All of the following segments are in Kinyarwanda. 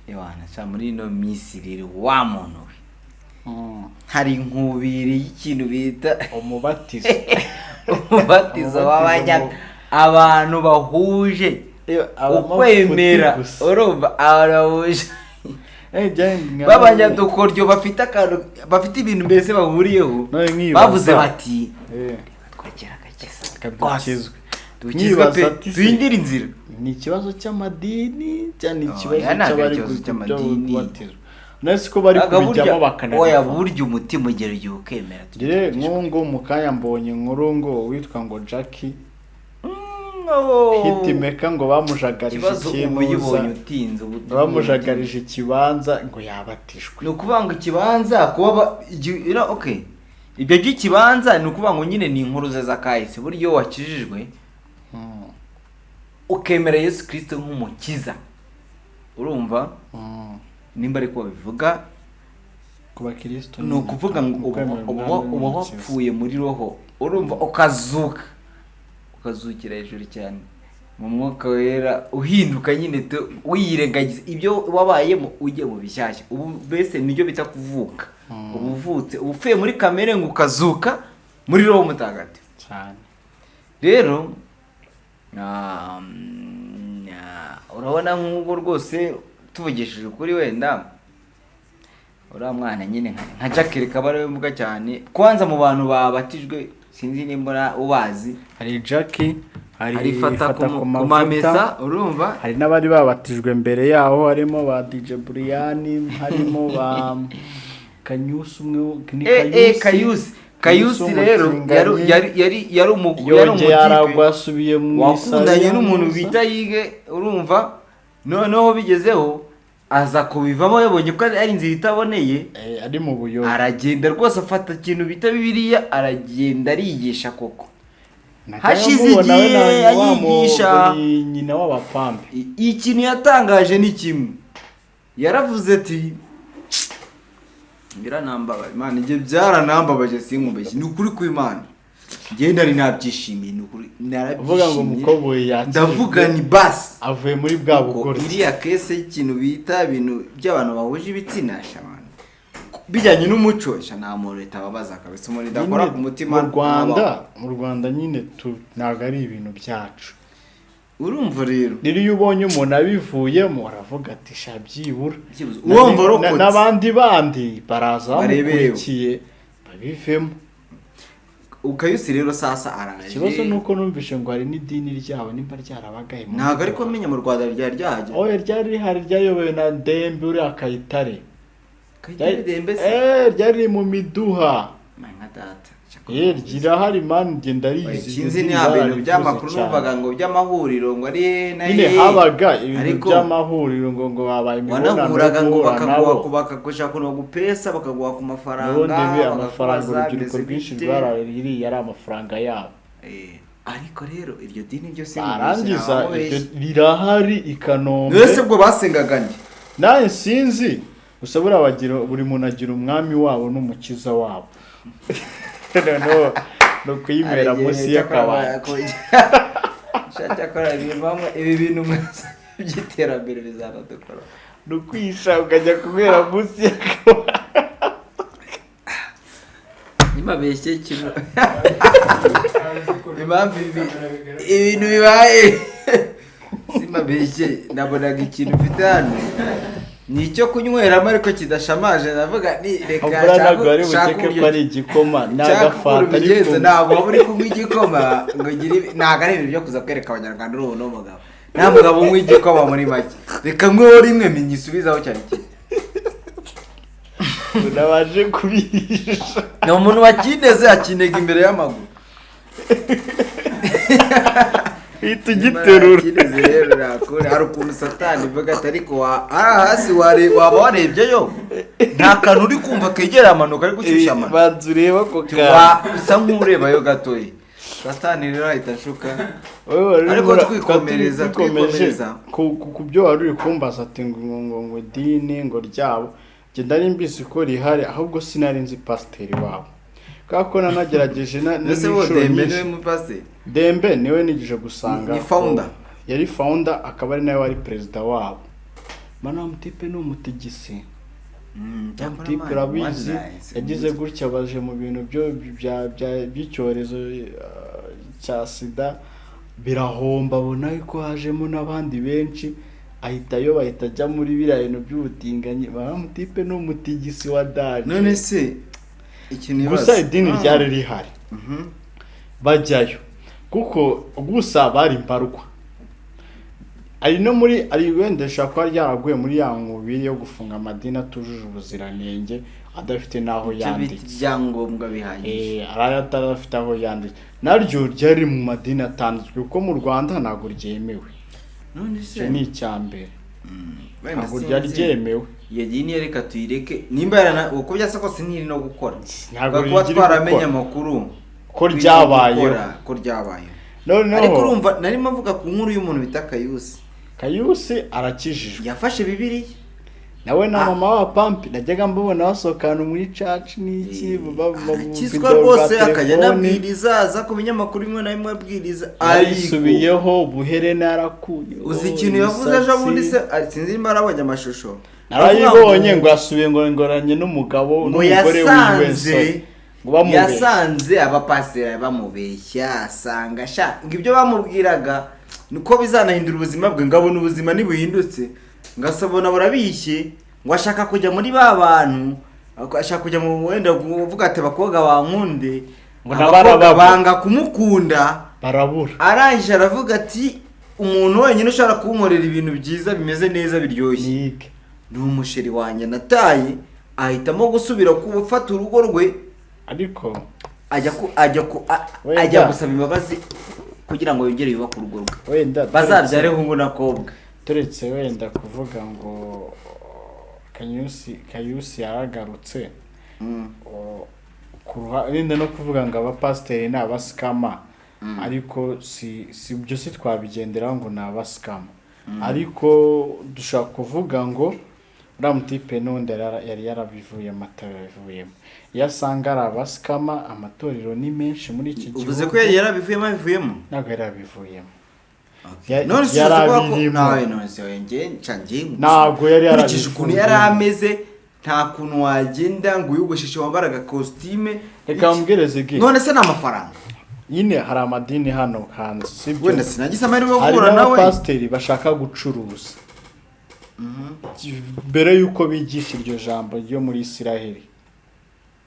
Ewana sha, muri ino minsi rero, wa muntu we, hari inkubiri y'ikintu bita umubatizo. Umubatizo w'abanya abantu bahuje ukwemera. Gusa. Urumva, abantu bahuje b'abanyadukoryo bafite akantu, bafite ibintu mbese bahuriyeho, None nkibaza- bavuze bati: "Twegera agakiza." Kadukizwe. Dukizwe Nkibaza pe. ati se, Duhindure inzira. Ni ikibazo cy'amadini cyangwa ni Oya, ikibazo ntabwo ari cy'abari ikibazo cy'amadini. kubatizwa? None ko bari Aga kubijyamo oya, bakanabivamo. Burya umutima ugera igihe ukemera. Ngire nk'ubu ngubu mu kanya mbonye inkuru ngo witwa ngo Jackie Hitmaker ngo bamujagarije Ikibazo, uba uyibonye ikintuza utinze, ubu bamujagarije ikibanza ngo yabatijwe. Ni ukuvuga ngo ikibanza kuba okay, ibyo by'ikibanza ni ukuvuga ngo nyine ni inkuru ze z'akahise. Burya iyo wakijijwe, ukemera Yesu Kirisito nk'umukiza, urumva, nimba ariko babivuga, ku bakristo. Ni ukuvuga ngo uba wapfuye muri roho, urumva, ukazuka, ukazukira hejuru cyane mu mwuka wera, uhinduka nyine wiyirengagiza ibyo wabayemo, ujye mu bishyashya. Ubu mbese nibyo bita kuvuka. Uba uvutse, uba upfuye muri kamere ngo ukazuka muri roho mutagatifu. Cyane. Rero urabona nk'ubwo rwose tuvugishije ukuri, wenda uriya mwana nyine nka Jackie kaba ariwe mvuga cyane kwanza mu bantu babatijwe, sinzi nimba ubazi. Hari Jackie, hari hari Fata Fata ku mamesa, urumva. Hari n'abari babatijwe mbere yaho, harimo ba DJ Brian, harimo ba Kanyusi, umwe ni Kayusi, Kayusi rero yari yari yongeye umutipe aragwa, asubiye mu wakundanye isayo n'umuntu neza. bita Yige, urumva. Noneho bigezeho aza kubivamo, yabonye ko ari inzira itaboneye. Ari mu buyobe. Aragenda rwose afata ikintu bita Bibiliya, aragenda arigisha koko. Najyaga Hashize mubona we igihe na wa ayigisha. Ni nyina w'abapambe. Ikintu yatangaje ni kimwe, yaravuze ati: "Biranambabaje Imana, ibyo byaranambabaje, sinkubeshye, ni ukuri kw'Imana, njyewe nari nabyishimiye, ni ukuri Uvuga ngo narabyishimiye." umukoboyi yakijwe. Ndavuga ni basi avuye muri bwa Kuko bugoryi. Iriya case y'ikintu bita ibintu by'abantu bahuje ibitsina, sha, bijyanye n'umuco, sha, nta muntu leta ababaza kabisa, umuntu idakora Nyine ku mutima. Mu Rwanda nyine tu ntabwo ari ibintu byacu. Urumva rero. Rero iyo ubonye umuntu abivuyemo, aravuga ati: "Sha, byibura." Byibuze. Urumva urokotse. N'abandi bandi baraza Barebereho. bamukurikiye babivemo. Ukayusi rero sasa araje. Ikibazo ni uko numvise ngo hari n'idini ryabo, nimba ryarabagaye mu Ntabwo ariko menya mu Rwanda ryari ryahagera. Oya, ryari rihari, ryayobowe na Ndembe uriya Kayitare. Kayitare Dembe se? Ryari riri mu miduha. Man, nka data. Rirahari man, njye ndarizi. Sinzi Iryo ni dini bintu bararivuze by'amakuru cyane. numvaga ngo by'amahuriro ngo ari na Nyine habaga ibintu Ariko by'amahuriro ngo babaye imibonano yo wanahuraga ngo guhura bakaguha nabo. Bakagushaka ukuntu bagupesa, bakaguha ku mafaranga. Ubundi bi amafaranga Bakakubaza, urubyiruko bimeze rwinshi bite? rwaraririye ari amafaranga yabo. Ariko rero iryo dini ryo si Barangiza iryo rirahari i Kanombe. Mbese ubwo basengaga nde? Nawe sinzi, gusa buriya bagira, buri muntu agira umwami wabo n'umukiza wabo, noneho ni ukuyimera munsi y'akabati. Cyakora ibi bintu mwese by'iterambere bizanadukora. Ni ukwisha ukajya kunywera munsi y'akabati. Nimabeshye ikintu, impamvu ibintu bibaye, simabeshye, nabonaga ikintu mfite hano ni icyo kunyweramo ariko kidashamaje, ndavuga ni reka Ubura ntabwo ari nshaka bukeke uburyo ko ari igikoma, ni nshaka ukuntu agafanta ubigenza. ariko. Ntabwo waba uri kunywa igikoma ngo ugire ntabwo ari ibintu byo kuza kwereka Abanyarwanda. Uri ubu mugabo, nta mugabo unywa igikoma muri make. Reka nkweho rimwe minyisubizaho cyane cyane. Nabanje kubihisha. Ni umuntu wakineze, akinega imbere y'amaguru. Uhita ugiterura. Kineze rero nakure hari ukuntu Satani ivuga ati: "Ariko hariya hasi waba warebyeyo, nta kantu uri kumva kegereye amanuka ari gushyushya amano?" Banza urebe ako kantu. Usa nk'urebayo gatoya, Satani rero ahita ashuka. Wowe wari Ariko urimo twikomereza, twikomeje twikomereza. ku byo wari uri kumbaza ati ngo idini ngo ryabo, njye nari mbizi ko rihari, ahubwo sinari nzi pasiteri wabo, kubera ko nanagerageje Mbese bo n'inshuro Dembe nyinshi. niwe mupasiteri? Dembe niwe nigije gusanga. Ni founder? Yari founder, akaba ari nawe wari perezida wabo. Mana, wa mutipe ni umutigisi. Cyakora Mutipe man, urabizi, wallahi, yagize gutya baje mu bintu byo by'icyorezo cya sida, birahomba, abona ko hajemo n'abandi benshi, ahita yo bahita ajya muri biriya bintu by'ubutinganyi. Ba mutipe ni umutigisi wa daje. None se ikintu Gusa nibaza- idini ryari rihari, bajyayo kuko gusa bari mbarwa. Ari no muri ari wenda rishobora kuba ryaraguye muri ya nkubiri yo gufunga amadini atujuje ubuziranenge, adafite n'aho Icyo bita yanditse. ibyangombwa bihagije. Ari atarafite aho yanditse, naryo ryari mu madini atanditswe, kuko mu Rwanda ntabwo ryemewe. None se Icyo ni icya mbere. Wenda Ntabwo sinzi. ryari ryemewe. Iyo dini reka tuyireke, nimba yarana uko byasa kose ntiri no gukora. Ntabwo Kuba riri twaramenye gukora. amakuru Ko ryabayeho. gukora, ko ryabayeho. Noneho Ariko urumva narimo mvuga ku nkuru y'umuntu bita Kayusi. Kayusi arakijijwe. Yafashe Bibiliya. Nawe na Ah. mama wa Pampi najyaga mbabona basohokana muri church n'iki, mu Arakizwa video rwa rwose, akajya telefoni. anabwiriza, aza ku binyamakuru bimwe na bimwe abwiriza, ariko Yarisubiyeho, ubuherena yarakuyeho, uzi ikintu yavuze ejo bundi se? imisatsi. Ah, sinzi nimba yarabonye amashusho. Narayibonye, ngo yasubiye ngo ngoranye n'umugabo Ngo n'umugore wiwe, yasanze sorry. Ngo bamubeshye. Yasanze abapasiteri bamubeshya, asanga sha ngo ibyo bamubwiraga niko bizanahindura ubuzima bwe, ngo abona ubuzima ntibuhindutse, ngo asabona burabishye, ngo ashaka kujya muri ba bantu, ashaka kujya mu wenda kuvuga ati abakobwa bankunde. Ngo Abakobwa nabarababura. banga kumukunda. Barabura. Arangije aravuga ati umuntu wenyine ushobora kunkorera ibintu byiza bimeze neza biryoshye Nige. ni umusheri wanjye nataye. Ahitamo gusubira gufata urugo rwe. Ariko Ajya ku ajya ku a- Wenda. ajya gusaba imbabazi kugira ngo yongere yubake urugo rwe, wenda bazabyare hungu n'akobwa. Turetse wenda kuvuga ngo Kayusi yaragarutse, wenda no kuvuga ngo abapasiteri ni abasikama, ariko si ibyo, si twabigenderaho ngo ni abasikama, ariko dushobora kuvuga ngo uriya mutipe n'ubundi yari yarabivuyemo, atarabivuyemo, iyo asanga ari abasikama, amatorero ni menshi muri iki gihugu. Uvuze ko yari yarabivuyemo, abivuyemo? Ntabwo yari yarabivuyemo. None se Yari uzi ko abirimo. Nawe none se njye nca njye Ntabwo yari nkurikije ukuntu yari yarabivuyemo. ameze, nta kuntu wagenda ngo wiyogosheshe, wambare agakositime. Reka mbwireze gi. None se ni amafaranga? Nyine hari amadini hano hanze, sibyo? Wenda sinagize amahirwe yo Hari guhura nawe. n'abapasiteri bashaka gucuruza mbere y'uko bigisha iryo jambo ryo muri Isiraheli,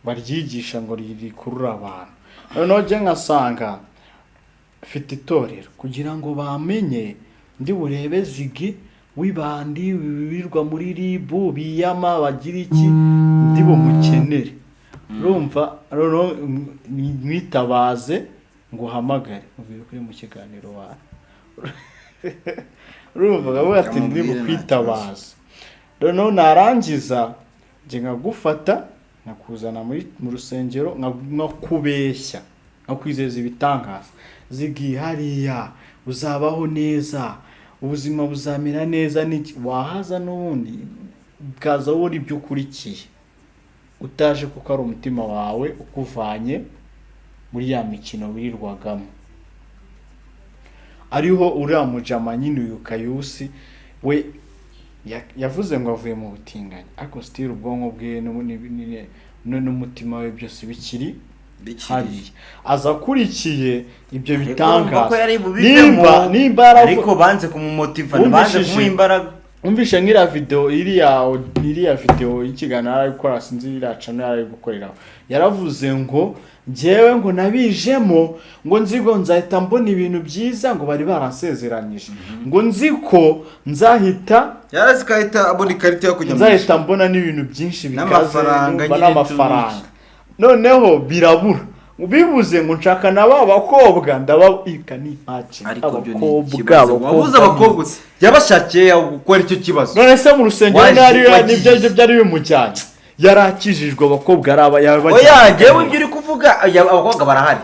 baryigisha ngo rikurure abantu. Noneho njye nkasanga mfite itorero kugira ngo bamenye, ndi burebe zigi w'ibandi wirirwa muri RIB biyama bagira iki, ndi bumukenere, urumva? Noneho mwitabaze ngo uhamagare ubwire kuri mu kiganiro wawe, urumva? Akavuga ati ndi Kamubwire nta bukwitabaza. Noneho narangiza njye nkagufata nkakuzana muri mu rusengero, nkakubeshya, nkakwizeza ibitangaza, zigi hariya uzabaho neza, ubuzima buzamera neza, n'iki wahaza n'ubundi bwaza ubona ibyo ukurikiye, utaje kuko ari umutima wawe ukuvanye muri ya mikino wirirwagamo. Ariho uriya mujama nyine, uyu Kayusi we yavuze ngo avuye mu butinganyi, ariko still ubwonko bwe n'umutima we byose bikiri hariya, aza akurikiye ibyo Ariko urumva ko bitangaza. yari bubivemo, Nimba yaravu- ariko banze kumumotiva, banze Wumvishije? kumuha imbaraga. Umvishe nk'iriya video, iriya video y'ikiganiro yari ari gukora, sinzi iriya channel yari ari gukoreraho, yaravuze ngo njyewe ngo nabijemo ngo nzi ngo nzahita mbona ibintu byiza, ngo bari baransezeranyije, ngo nzi ko nzahita Yarazi ko ahita abona ikarita yo kujya mu nzahita mbona n'ibintu byinshi bikaze, N'amafaranga numva nyine. N'amafaranga. Noneho birabura, bibuze ngo nshaka na ba bakobwa ndababika n'impaci. Ariko byo ni Abakobwa, ikibazo wabuze abakobwa yabashakiye gukora icyo kibazo. None se mu rusengero Waje- ntihari wagiye. nibyo byari bimujyanye? Yarakijijwe, abakobwa ari aba yabajyanye. Oya, njyewe ibyo uri kuvuga, oya, abakobwa barahari,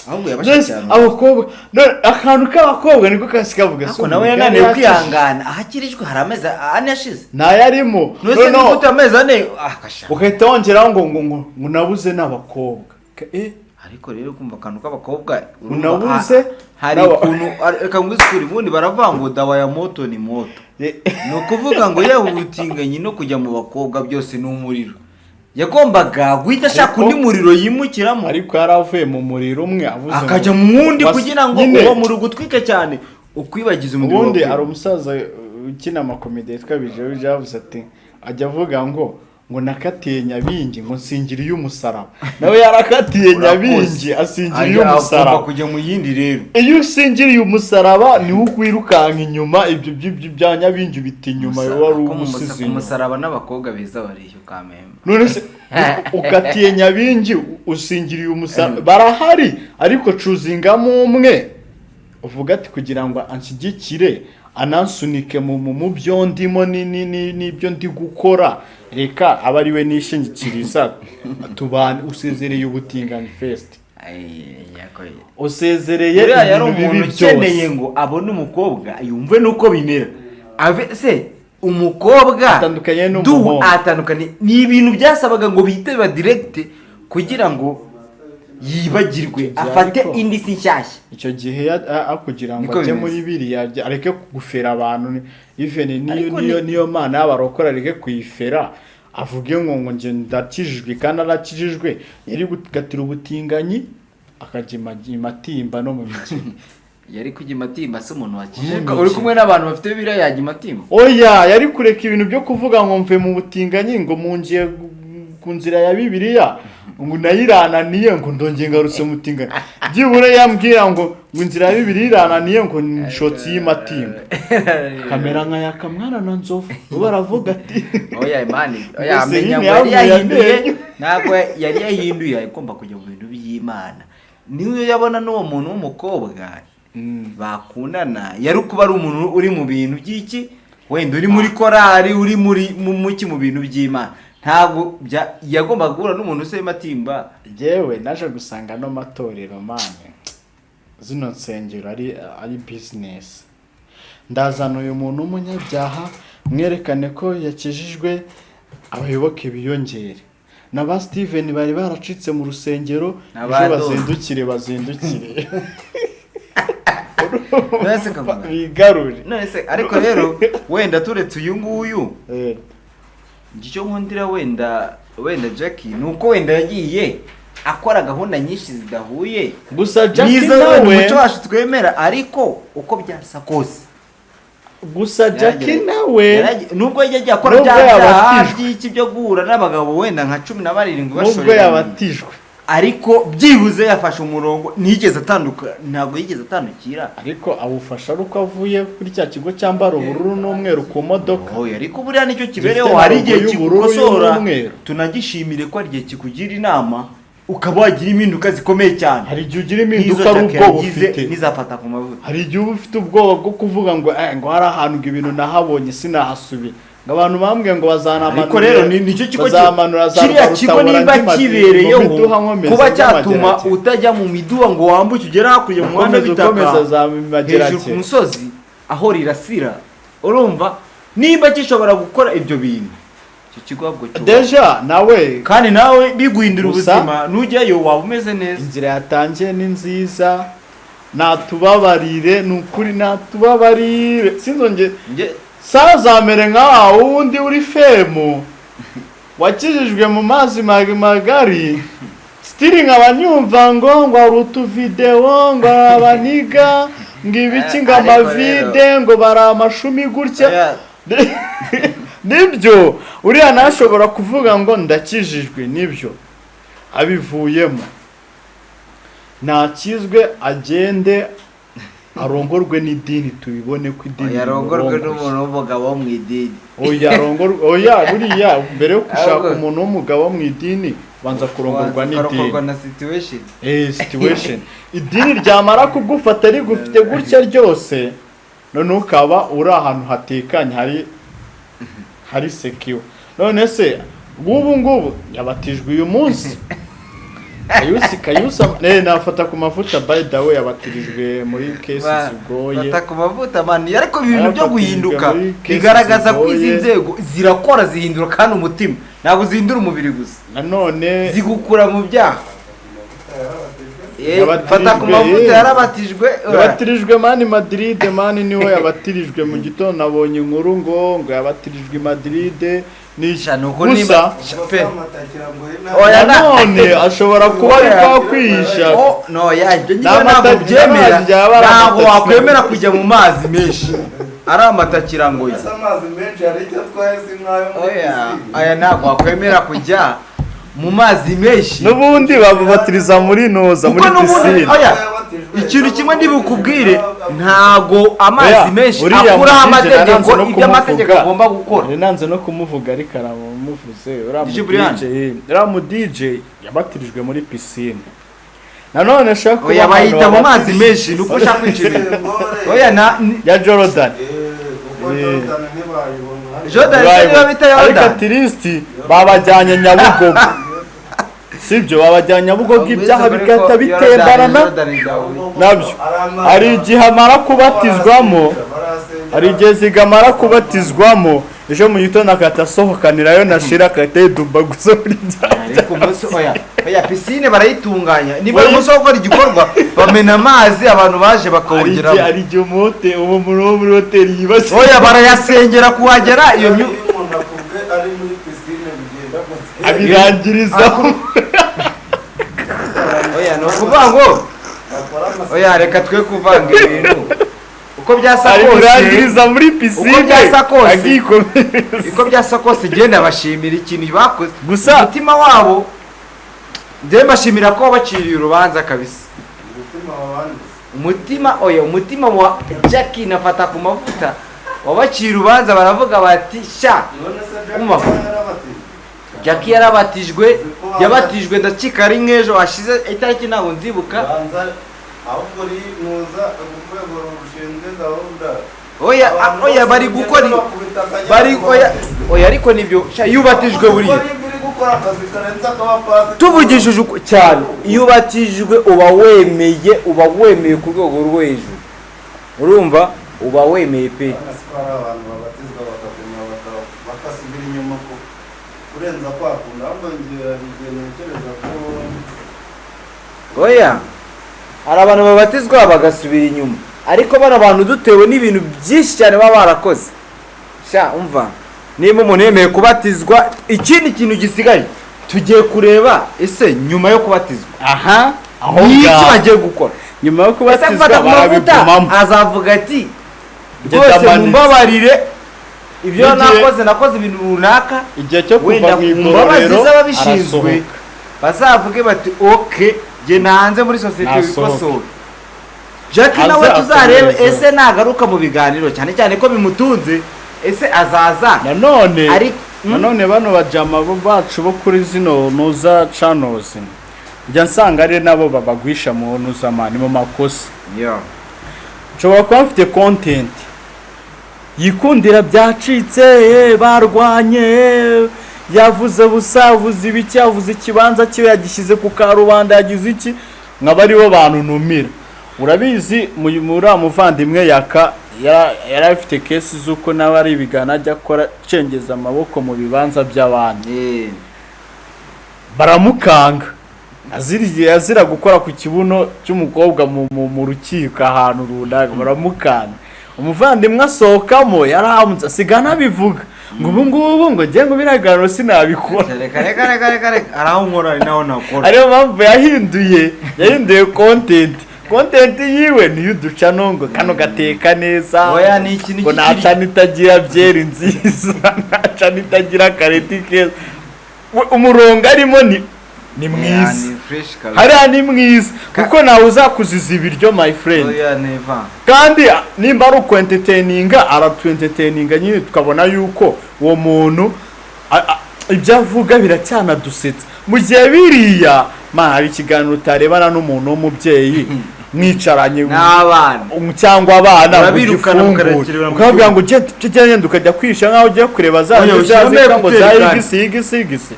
ahubwo Mbese yabashakiye ahantu. abakobwa, none akantu k'abakobwa niko kasi kavuga. Ariko nawe yananiwe kwihangana, ahakirijwe hari amezi 4 ashize. Ntayarimo. None se Noneho ni gute amezi 4 ah kasha ugahita wongeraho ngo nabuze n'abakobwa. Ariko rero kumva akantu k'abakobwa, urumva, Unabuze hari ukuntu reka ngwize ukuri, ubundi baravuga ngo dawa ya moto ni moto. Ni ukuvuga ngo yaba ubutinganyi no kujya mu bakobwa byose ni umuriro. Yagombaga guhita ashaka undi muriro yimukiramo. Ariko yari avuye mu muriro umwe avuze ngo- Akajya mu wundi kugira ngo nyine, uwo muriro ugutwike cyane, ukwibagiza umuriro Ubundi wakuye. hari umusaza ukina amakomedi yitwa Bijewe, yavuze ati ajya avuga ngo nakatiye Nyabingi ngo nsingira iy'umusaraba. Nawe yarakatiye Nyabingi asingira Ajya iy'umusaraba. agomba kujya mu yindi rero. Iyo usingiriye umusaraba niwo ukwirukanka inyuma, ibyo bya Nyabingi ubita inyuma, wari Ko mu ubusize ku inyuma. musaraba n'abakobwa beza bariyo kamembe. None se ukatiye Nyabingi usingiriye umusaraba, barahari, ariko cuzingamo umwe uvuga ati kugira ngo anshyigikire, anansunike mu byo ndimo n'ibyo ndi gukora, reka abe ari we nishingikiriza tubane. Usezereye ubutinganyi first, usezereye Uriya yari ibintu bibi umuntu ukeneye byose. ngo abone umukobwa yumve nuko bimera, ave se umukobwa Atandukanye n'umuhungu. Atandukanye ni ibintu byasabaga ngo bihite biba direct kugira ngo yibagirwe, Icyo gihe afate ariko- indi si nshyashya. Icyo gihe kugira ngo Niko ajye bimeze. muri biriya areke gufera abantu, even niyo Ariko niyo niyo mana y'abarokora areke kuyifera, avuge ngo njye ndakijijwe kandi arakijijwe, yari gukatira ubutinganyi akajya imatimba no mu mikino. Yari kujya imatimba se? Umuntu Mu wakijijwe mikino. uri kumwe n'abantu bafite biriya yajya imatimba? Oya, yari kureka ibintu byo kuvuga ngo mve mu butinganyi, ngo mungiye ku nzira ya Bibiliya, ngo nayirananiye, ngo ndongeye ngarutse mu butinganyi. Byibura yambwira ngo inzira ya Bibiliya irananiye, ngo nshotsi y'imatimba, kamera nka yakamwana na nzovu bo baravuga ati Oya imana, oya. Mbese Amenya nyine ngo yari yankuye yahinduye. amenyo. Ntabwo yari yahinduye, agomba kujya mu bintu by'Imana. Niyo yabona n'uwo muntu w'umukobwa bakundana, yari kuba ari umuntu uri mu bintu by'iki, wenda uri muri korari, uri muri mu muki, mu bintu by'Imana. Ntabwo yagombaga guhura n'umuntu usema matimba. Yewe, naje gusanga ano matorero, man, zino nsengero ari business. Ndazana uyu muntu w'umunyabyaha mwerekane ko yakijijwe, abayoboke biyongere, na ba Steven bari baracitse mu rusengero Na ejo ba Don. bazindukire None se kavuga. bigarure. None se ariko rero wenda turetse uyu nguyu, njye icyo nkundira wenda Jackie ni uko wenda yagiye akora gahunda nyinshi zidahuye Gusa Jackie n'izo wenda nawe umuco wacu twemera, ariko uko byasa kose Gusa Jackie nawe nubwo yagiye akora Nubwo bya byaha yabatijwe. by'iki byo guhura n'abagabo wenda nka 17 Nubwo bashoreranye, yabatijwe, ariko byibuze yafashe umurongo, ntiyigeze atanduka, ntabwo yigeze atandukira. Ariko awufasha ari uko avuye kuri cya kigo cyambara ubururu n'umweru ku modoka. Oya, ariko buriya nicyo kibereho. Gifite Hari na logo igihe y'ubururu kigukosora. y'umweru. Tunagishimire ko hari igihe kikugira inama ukaba wagira impinduka zikomeye cyane. Hari igihe ugira impinduka Nk'izo ari Jackie ubwoba yagize ufite. n'izafata ku mavuta. Hari igihe uba ufite ubwoba bwo kuvuga ngo ngo hari ahantu ngo ibintu nahabonye sinahasubira, ngo abantu bambwiye ngo bazanamanura, Ariko rero nicyo kigo bazamanura za kiriya kigo Rwarutabura niba kibereyeho mu miduha nkomeza kuba cyatuma y'amageragere. utajya mu miduha ngo wambuke ugere hakurya mu muhanda Ukomeza w'itaka ukomeza za hejuru ku mageragere. musozi aho rirasira. Urumva nimba gishobora gukora ibyo bintu, icyo kigo ahubwo cyubahwe. Déjà nawe Kandi nawe biguhindura Gusa- ubuzima, nujyayo waba umeze neza. Inzira yatangiye ni nziza, natubabarire, ni ukuri natubabarire, sinzongere Nge- sazamere nka wa wundi uri femu wakijijwe mu mazi magari, still nkaba nyumva ngo hari utuvidewo, ngo hari abaniga, ngo ibiki, ngo Ariko amavide, ngo bari amashumi gutya. Oya, Nibyo, uriya ntashobora kuvuga ngo ndakijijwe, nibyo abivuyemo. Ntakizwe, agende arongorwe n'idini, tubibone ko idini Oya, arongorwe rimurongoye. n'umuntu w'umugabo wo mu idini. Oya, arongorwe, oya, buriya mbere yo gushaka Ahubwo- umuntu w'umugabo wo mu idini, banza kurongorwa Ukarongorwa n'idini. Na situation. Situation, idini ryamara kugufata rigufite gutya ryose, none ukaba uri ahantu hatekanye, hari secure. None se ngubu ngubu yabatijwe uyu munsi Kayusi, Kayusi nafata ku mavuta, by the way, yabatirijwe muri case zigoye. Fata ku mavuta, man, ariko ibintu byo Yabatirijwe guhinduka muri case bigaragaza ko izi zigoye. nzego zirakora, zihindura kandi umutima, ntabwo zihindura umubiri gusa. Nanone Zigukura mu byaha. Yabatirijwe, Fata ku Mavuta yarabatijwe. Yabatirijwe, man, Madrid, man, niho yabatirijwe. Mu gitondo nabonye inkuru ngo yabatirijwe i Madrid ni Sha, ni uko gusa niba pe. Oya, nanone ashobora kuba ari Oya. kwa kwihisha. Oh, no, ya ibyo Ni ngiye ntabwo byemera. amazi yaba ari Ntabwo amatakira. wakwemera kujya mu mazi menshi ari amatakirangoyi. Ese amazi menshi hari icyo atwaye? Si nk'ayo muri Oya. pisine. Aya, ntabwo wakwemera kujya mu mazi menshi. N'ubundi babubatiriza muri noza Kuko muri n'ubundi pisine. oya, Yabatijwe. ikintu kimwe ndibukubwire, ntago amazi Oya, menshi uriya akuraho mu DJ amategeko, naranze no ibyo amategeko kumuvuga. agomba gukora. Nari nanze no kumuvuga, ariko aramuvuze uriya mu DJ Brian. DJ, uriya mu DJ yabatirijwe muri pisine. Nanone ashaka kuba Oya, abantu bayita mu mazi babatije- menshi nuko ushaka kwica ibintu. Ngore. Oya, na ya Jordan. Kuko Jordan ntibayibona. Jordan se niba bita Ariko Jordan? at least babajyanye Nyabugogo, sibyo? Babajyanye Nyabugogo, ibyaha bigahita bitembanana nabyo. Hari igihe amara kubatizwamo, hari igihe zigamara kubatizwamo, ejo mu gitondo agahita asohokanirayo nashira, agahita yidumbaguza muri bya Ariko umunsi, oya, oya, pisine barayitunganya. Niba ari umunsi wo gukora igikorwa, bamena amazi, abantu baje Hari igihe bakawongeramo. Hari igihe umuhote uwo muntu wo muri hoteli yibasiye. Oya, barayasengera kuhagera iyo Iyo umuntu akubwe ari muri pisine bigenda gute? Abirangiriza. Oya, ni ukuvuga ngo Bakora oya, reka twe kuvanga ibintu uko byasa kose. Abirangiriza muri pisine. Uko byasa kose. Akikomereza. Uko byasa kose, genda bashimira ikintu bakoze. Gusa- Umutima wabo, njyewe mbashimira ko wabaciriye urubanza kabisa. Umutima wabanditse. Umutima, oya, umutima wa Jackie nafata ku Mavuta wabaciye urubanza, baravuga bati sha. None se Jack Umva. yarabatijwe? Jackie yarabatijwe, yabatijwe ndakika ari nk'ejo hashize, itariki ntabwo nzibuka. Banza ahubwo muza urwego rushinzwe gahunda. Oya. Abantu Oya, bose bari bagenda gukora bakubita akanyama bari ngo oya. batizwe. Oya, ariko nibyo sha, iyo ubatijwe buriya Kuko niba uri gukora akazi karenze ak'abapasiteri. Tuvugishije cyane, iyo ubatijwe uba wemeye, uba wemeye ku rwego rwo hejuru, urumva uba wemeye pe. Urabona ko hari abantu babatizwa bakaguma bagasubira inyuma kurenza kwa kundi. Ahubwo njye hari igihe ntekereza ko Oya, hari abantu babatizwa bagasubira inyuma, ariko bano bantu dutewe n'ibintu byinshi cyane baba barakoze. Sha, umva, niba umuntu yemeye kubatizwa, ikindi kintu gisigaye tugiye kureba, ese nyuma yo kubatizwa Aha, aho ni iki ngaho. bagiye gukora? Nyuma yo Ese kubatizwa gufata ku Mavuta barabigumamo? azavuga ati Njye rwose ndamanitse. mumbabarire ibyo nakoze ibintu runaka. Igihe cyo kuva Wenda mu mu mbabazi igororero z'ababishinzwe arasohoka. bazavuge bati ok, jye nanze muri sosiyete Nasohoke. wikosora. Jackie Aze nawe tuzarebe akomereze. ese nagaruka mu biganiro, cyane cyane ko bimutunze, ese azaza? Nanone Ariko nanone bano bajama bo bacu bo kuri zino nuza channels, njya nsanga ari nabo babagwisha mu nuza, man, mu makosa. Nshobora kuba mfite content yikundira byacitse, barwanye, yavuze busa, yavuze ibiki, yavuze ikibanza cye yagishyize ku karubanda, yagize iki, nkaba aribo bantu ntumira. Urabizi, muri uriya muvandimwe Yaka yari afite case z'uko nawe ari ibigana ajya akora cengeza amaboko mu bibanza by'abandi, baramukanga azira gukora ku kibuno cy'umukobwa mu rukiko ahantu runaka, baramukanga. Umuvandimwe asohokamo yarahamutse, asiga anabivuga ngo ubu ngubu ngo njye ngo biragaragara sinabikora. Reka, reka, reka, reka, reka, hari aho nkora, hari n'aho nakora. Ariyo mpamvu yahinduye content yiwe, niyo uducano ngo kano gateka neza, Oya, ni ikintu ngo nta itagira byeri nziza, nta itagira kareti keza. Umurongo arimo ni mwiza. Ni fresh kabisa. Hariya ni mwiza kuko nawe uzakuziza ibiryo, my friend. Oya, never. Kandi nimba ari ukwentertaininga, aratwentertaininga nyine, tukabona yuko uwo muntu ibyo avuga biracyanadusetsa, mu gihe biriya, man, hari ikiganiro utarebana n'umuntu w'umubyeyi mwicaranye N'abana. Cyangwa abana ngo Urabirukana ugifungure mukarekerera mu ukababwira cyumba. ngo ugende ugende, ukajya kwisha nkaho ugiye kureba za Oya, za ushyiramo zitwa ngo za écouteurs kandi. igisi igisi igisi,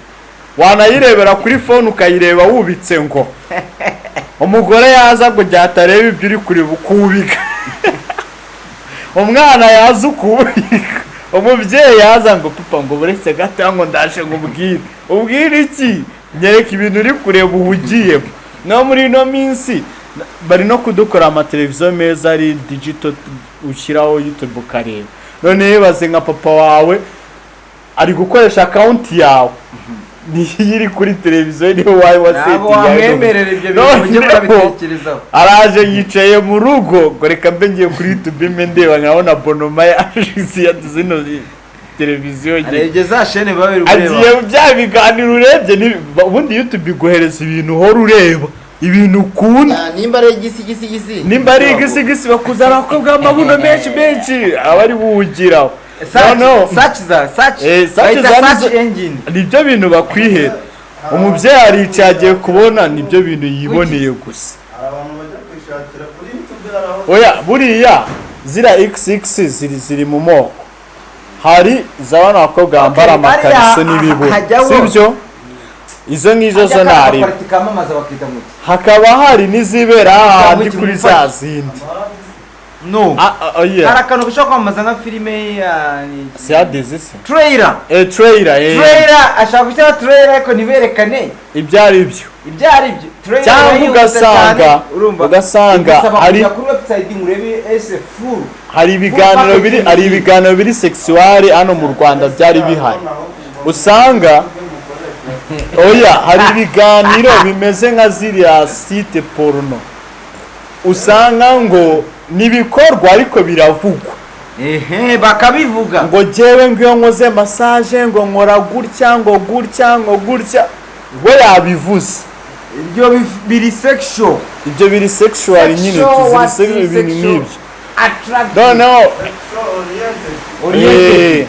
wanayirebera kuri phone ukayireba wubitse, ngo umugore yaza ngo jya atareba ibyo uri kureba ukubika, umwana yaza ukubika, umubyeyi yaza ngo papa, ngo buretse gato, ngo ndaje ngo ubwire. Ubwire iki? Nyereka ibintu uri kureba uhugiyemo. No muri ino minsi bari no kudukora amateleviziyo meza ari digital, ushyiraho YouTube ukareba. None yibaze nka papa wawe ari gukoresha account yawe, niyo iri kuri televiziyo, niyo wawe Ntabwo wasetinga. wamwemerera ibyo bintu, mujye murabitekerezaho. Araje yicaye mu rugo ngo reka mbe ngiye kuri YouTube mbe ndeba, nkabona bonoma yaje zino televiziyo nge. Arebye za chaîne biba biri kureba. Agiye bya biganiro urebye ubundi YouTube iguhereza ibintu uhora ureba, ibintu ukunda. Ah, nimba ari igisigisigisi. Nimba ari igisigisi, bakuzana abakobwa b'amabuno menshi menshi, aba ari buwugiraho. Noneho Search za search. Search Bayita za search nizo- engine. Nibyo bintu bakwihera. Umubyeyi aricaye agiye kubona nibyo bintu yiboneye gusa. Hari abantu bajya kwishakira kuri YouTube, hari aho Oya, buriya ziriya xx ziri mu moko. Hari za bano bakobwa bambara Okay, amakariso hariya n'ibibuno, hajyaho- sibyo? Izo ngizo zo Hajya ntari. Aka kamamaza bakita ngo iki? Hakaba hari n'izibera hahandi Cyangwa kuri iki za zindi. No. Ah, ah, oh, yeah. Hari akantu gashobora kwamamaza nka filime ya Si hadizi se? Trailer. Trailer. Trailer, ashaka gushyiraho trailer ariko ntiberekane Ibyo ari byo. Ibyo ari byo. Trailer Cyangwa irihuta cyane, urumva? ugasanga Bigusaba hari kujya kuri website ngo urebe ese full hari ibiganiro biri, hari ibiganiro biri sexual hano mu Rwanda byari bihari. Usanga, oya, hari ibiganiro bimeze nka ziriya site porno, usanga ngo nibikorwa ariko biravugwa. Ehe, bakabivuga. Ngo jyewe ngo iyo nkoze massage ngo nkora gutya, ngo gutya, ngo gutya, we yabivuze. Ibyo biri sexual. Ibyo biri sexual nyine. Sexual, tuziri what sexual, is ibintu sexual? nk'ibyo. Attractive. Noneho Oriented.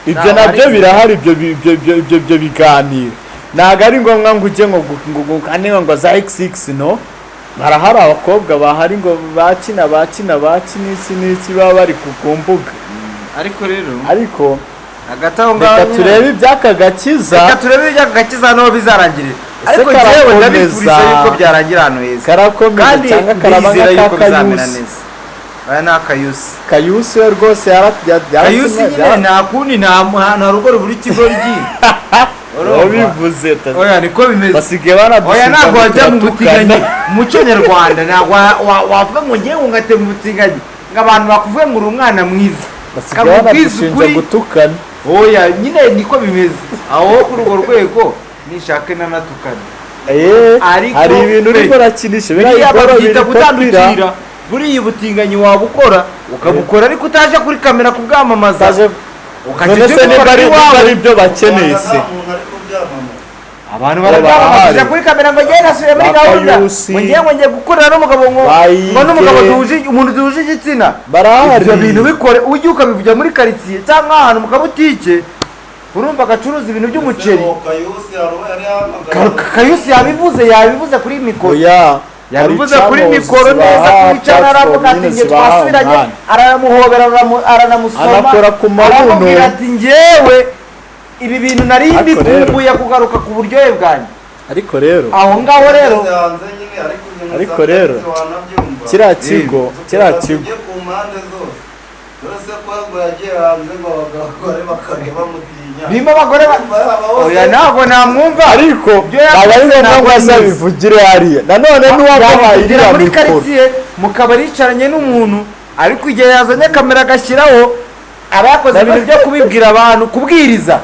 Ibyo Ntabwo nabyo ari- birahari. Ibyo biganiro ntabwo ari ngombwa ngo ujye ngo kane ngo za xx. No harahari abakobwa bahari ngo bakina bakina bakina iki n'iki, baba bari ku mbuga. Ariko rero Ariko hagati aho ngaho reka nyine- turebe iby'aka gakiza. Reka turebe iby'aka gakiza hano bizarangirira. Ese Ariko njyewe karakomeza? ndabifuriza yuko byarangira ahantu heza. Karakomeza Kandi cyangwa karaba ndizera nk'aka yuko bizamera Kayusi? neza. Aya ni akayusi. Kayusi we rwose Kayusi nyine, nta kundi, nta rugo rubura ikigoryi. Wabivuze. Oya, niko bimeze. Basigaye Oya, banadushinja ntabwo ngo wajya mu turatukana. butinganyi. Mu muco nyarwanda ntabwo wavuga ngo ngewe ngate mu butinganyi, ngo abantu bakuvuge ngo uri umwana mwiza. Basigaye Kakubwiza banadushinja ukuri. gutukana. Oya nyine, niko bimeze aho kuri urwo rwego, nishake nanatukana. Ariko Hari ibintu urimo pe, urakinisha biriya biriya bigoro babyita biri popular. gutandukira. Buriya ubutinganyi waba ukora, ukabukora ariko utaje kuri kamera kubwamamaza, Utaje- ukajya None ujya se ubikora nimba iwawe. ari byo bakeneye se? Nta muntu ari kubyamamaza. Abantu Bo barabyamamaza barahari. kuri kamera ngo ngewe nasubiye muri Ba gahunda, Kayusi. ngo ngewe ngo ngiye gukorera n'umugabo, ngo Bayige. ngo n'umugabo duhuje, umuntu duhuje igitsina. Barahari. Ibyo bintu bikore ujye ukabivugira muri karitsiye cyangwa ahantu mu kabutike, urumva, gacuruza ibintu by'umuceri. Ese uwo Kayusi hari uwo yari yahamagaye? Kayusi yabivuze kuri mikoro. Oya, Yabivuze hari kuri channels mikoro neza zibaha kuri channel, aravuga platform ati nyine, njye zibaha twasubiranye. umwanya. Aramuhobera, aranamusoma. Anakora ku mabuno. Aramubwira ati njyewe ibi bintu nari Ariko mbikumbuye kugaruka ku buryohe bwanjye. Ariko rero Aho ngaho rero Yageze hanze nyine, ariko ibintu Ariko za rero, Kayusi wanabyumva. kiriya kigo kiriya kigo Tujye ku mpande zose. Dore se ko ngo yagiye hanze ngo abagore bakajya bamutinya. Nimba abagore Urumva yaba hose- oya, ntabwo namwumva. Ariko Ibyo yakoze ntabwo ari ngombwa ntabwo ngo ari byiza. azabivugire hariya. Nanone n'uwamuhaye Yabivugira iriya muri mikoro karitsiye mu kabari yicaranye n'umuntu, ariko igihe yazanye kamera agashyiraho, aba yakoze ibintu byo kubibwira abantu, kubwiriza.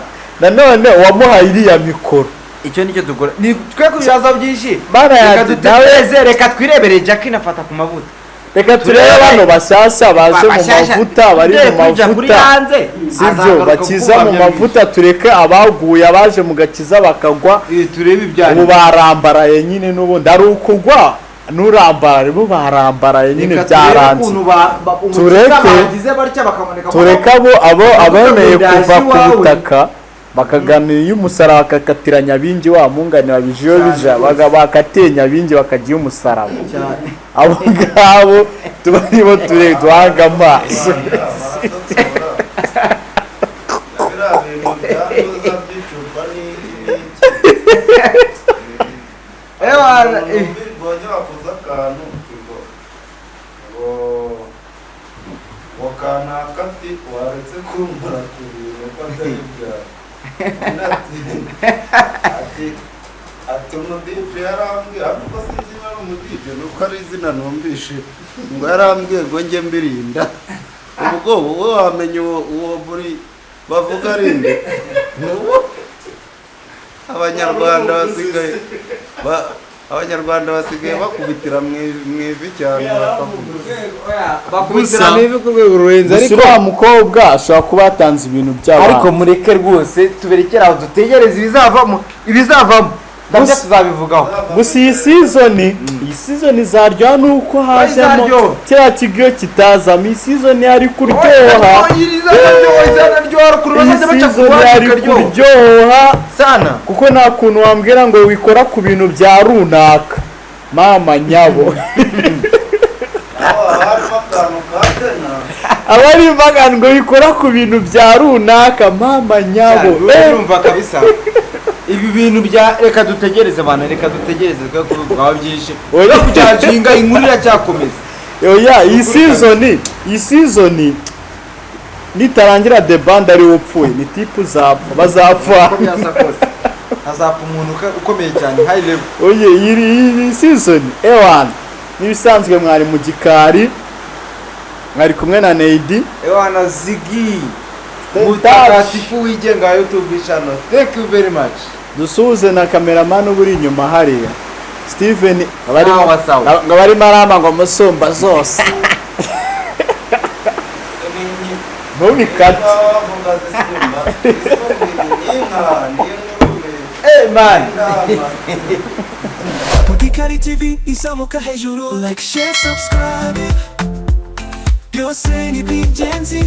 Nanone uwamuhaye iriya mikoro Icyo nicyo dukora, ni twe kubibazo byinshi. Bana Reka yanjye, dutekereze, reka twirebere Jackie nafata ku mavuta. Reka turebe bano bashyashya baje mu Bashyashya, mavuta, bari tugiye mu kujya kuri mavuta, hanze, sibyo? azagaruka Bakiza kuko mu mavuta, tureke abaguye, abaje mu gakiza bakagwa. Turebe ibyanyu. Ubu barambaraye nyine, n'ubundi ari ukugwa n'urambaraye, bo barambaraye nyine. Reka turebe Byaranze. ukuntu umukiza bagize batya bakaboneka. Tureke abo aboneye Ndaje kuva ku iwawe. butaka bakagana iy'umusaraba, bakakatira Nyabingi wa mungani wa bijiyo Cyane bija rwose. Bakatiye Nyabingi bakajya iy'umusaraba. Cyane. Abo ngabo tuba aribo ture duhanga amaso. Barasotora. Biriya bintu byanduza by'icupa n'iki n'iki. Ewa, Mbonye wakoze akantu ngo ngo kanaka ati waretse kumbura ku bintu ko atari ibyawe. Undi ati Ati umu DJ yarambwiye, ariko sinzi niba ari umu DJ, nuko ari izina numvishe, ngo yarambwiye ngo njye mbirinda. Ubwo wowe wamenya uwo muri bavuga ari nde? Nuwo Abanyarwanda basigaye bakubitira mu ivi cyane bakavuga. Bakubitira Gusa- mu ivi ku rwego rurenze. Gusa Ariko uriya mukobwa ashobora kuba yatanze ibintu by'abantu. Ariko mureke rwose, tuberekere aho, dutegereze ibizavamo nabyo Gusa- tuzabivugaho. Gusa iyi season izaryoha nuko hajemo Izaryoha. kiriya kigo kitazamo. Iyi season yari kuryoha. Izanaryoha ukuntu Iyi bazajya baca ku season ruhande yari ikaryoha kuryoha sana. Kuko nta kuntu wambwira ngo wikora ku bintu bya runaka, mama nyabo. Aho harimo akantu ka tena. Aba ari imbaga ngo wikora ku bintu bya runaka, mama nyabo. Urumva kabisa ibi bintu bya, reka dutegereze abantu, reka dutegereze, twe kubivugaho byinshi Oya. no kujudginga, inkuru iracyakomeza. Oya, iyi season nitarangira The Band ari we upfuye, ni tipu uzapfa, bazapfa. Uko byasa kose hazapfa umuntu ukomeye cyane, high level. Oye, iyi season ewan n'ibisanzwe. Mwari mu gikari, mwari kumwe na Neidi. Ewana Zigi. Stay Mutagatifu wigenga wa YouTube channel, thank you very much. Dusuhuze na cameraman uba uri inyuma hariya, Steven. Sawa, sawa. Ngo barimo arama ngo musumba zose ntubikate. Bavuga zisumba isumba n'inka n'ingurube Hey man. n'intama. Mugikari TV izamuka hejuru. Like, share, subscribe, byose ni iby'ingenzi.